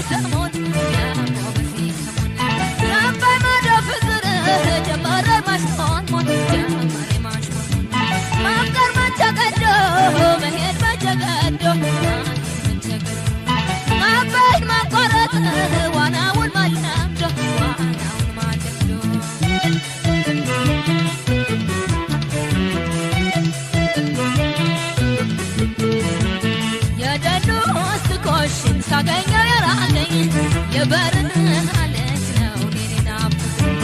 በዚህ ሰሞን ደግሞ በዚህ ሰሞን የአባይ ማዶ ፍቅር ጀመረ ማሽሞንሞን ጀመረ ማሽሞንሞን ማፍቀር መቼ ቀዶ መሄድ መቼ ቀዶ መሄድ መቼ ቀዶ አባይን ማቋረጥ ዋናውን ማለምዶ ዋናውን ማለምዶ የደኑ ውስጥ ኮሽን ሳገኘው የራቀኝ የበረሃ ልጅ ነው እኔን ናፈቀኝ።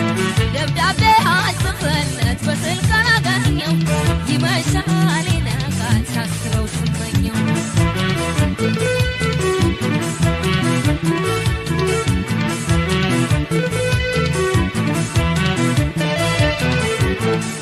ደብዳቤ አልጽፍለት በስልክ አላገኘው ይመሻል ይነጋል ሳስበው ስመኘው።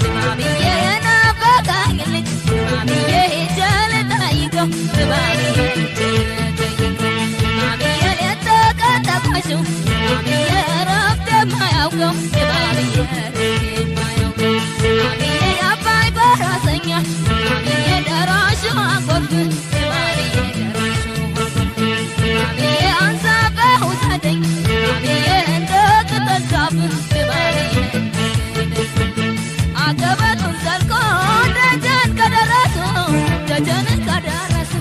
ድማምዬ የናፈቀኝ ልጅ ድማምዬ ሄጄ ልጠይቀው ድማምዬ ሄጄ ልጠይቀው ድማምዬ ሌት ተቀን ተጓዡ ድማምዬ እረፍት የማያውቀው ድማምዬ እረፍት የማያውቀው ድማምዬ የአባይ ፈረሰኛ ድማምዬ ደራሹ ጎርፍ ድማምዬ ደራሹ ጎርፍ ድማምዬ አንሳፈህ ውሰደኝ ድማምዬ እንደ ቅጠል ዛፍ ድማምዬ እንደ ቅጠል ዛፍ አቀበቱን ዘልቆ ደጀን ከደረሱ ደጀን ከደረሱ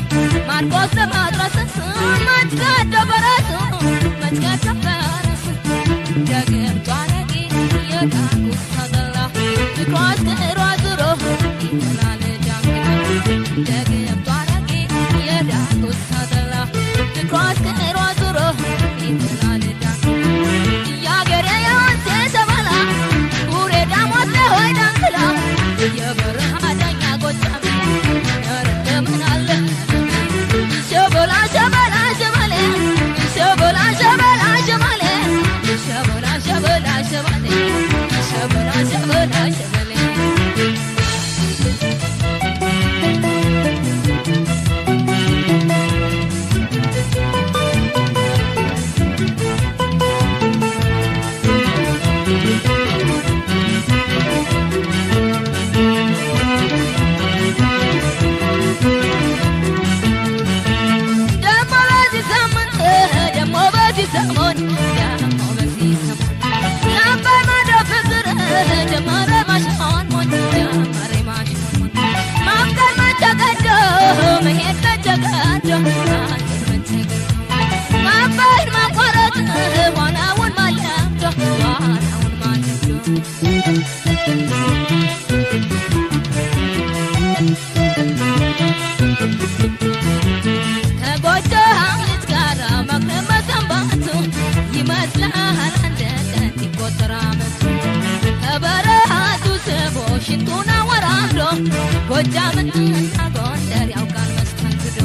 ማርቆስ ለማድረስ መች ቀዶ ፈረሱ መች ቀዶ ፈረሱ ደግምቷ አረቄ የዳጉሳ ጠላ ፍቅሯ አስክሯ ዙሮ ይጥላል ዳንግላ ደግምቷ አረቄ የዳጉሳ ጠላ ፍቅሯ አስክሯ ዙሮ ይጥላል ዳንግላ ያገሬ የወንዜ ሸበላ ቡሬ ዳሞት ለሆይ ዳንግላ የበረሃ ዳኛ ጎጃሜ ኧረ እንደምን አለ ሸበላ ሸበላ ሸበሌ ሸበላ ሸበላ ሸበሌ ሸበላ ሸበላ ሸበሌ ሸበላ ሸበላ ሸበሌ። ደሞ በዚህ ሳምንት ደሞ በዚህ ሰሞን ደሞ በዚህ ሰሞን የአባይ ማዶ ፍቅር ጀመረ ማሽሞንሞን ጀመረ ማሽሞንሞን ማፍቀር መቼ ቀዶ መሄድ መቼ ቀዶ መሄድ መቼ ቀዶ አባይን ማቋረጥ ዋናውን ማለምዶ ዋናውን ማለምዶ። ከጎጃም ልጅ ጋር መክረም መሰንበቱ ይመስልሃል አንድ ቀን ሲቆጠር አመቱ ከበረሃቱ ስቦ ሽንቱን አወራርዶ ጎጃምና ጎንደር ያውቃል መስተንግዶ።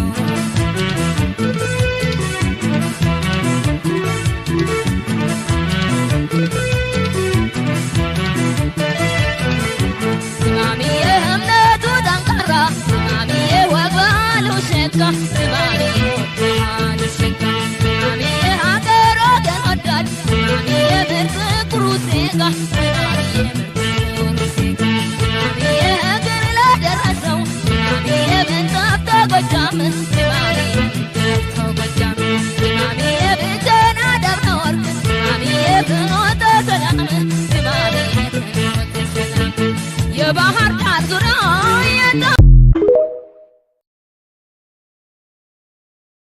ድማምዬ እምነቱ ጠንካራ ድማምዬ ወግባሉ ሸጋ ድማምዬ ወግባሉ ሸጋ ድማምዬ ሀገር ወገን ወዳድ ድማምዬ ምርጥ ኩሩ ዜጋ ድማምዬ ምርጥ ኩሩ ዜጋ ድማምዬ እግር ለደረሰው ድማምዬ ብንጠፍቶ ጎጃም ድማምዬ ብንጠፍቶ ጎጃም ድማምዬ ብቸና ደብረ ወርቅ ድማምዬ ፍኖተ ሰላም ድማምዬ ፍኖተ ሰላም የባህር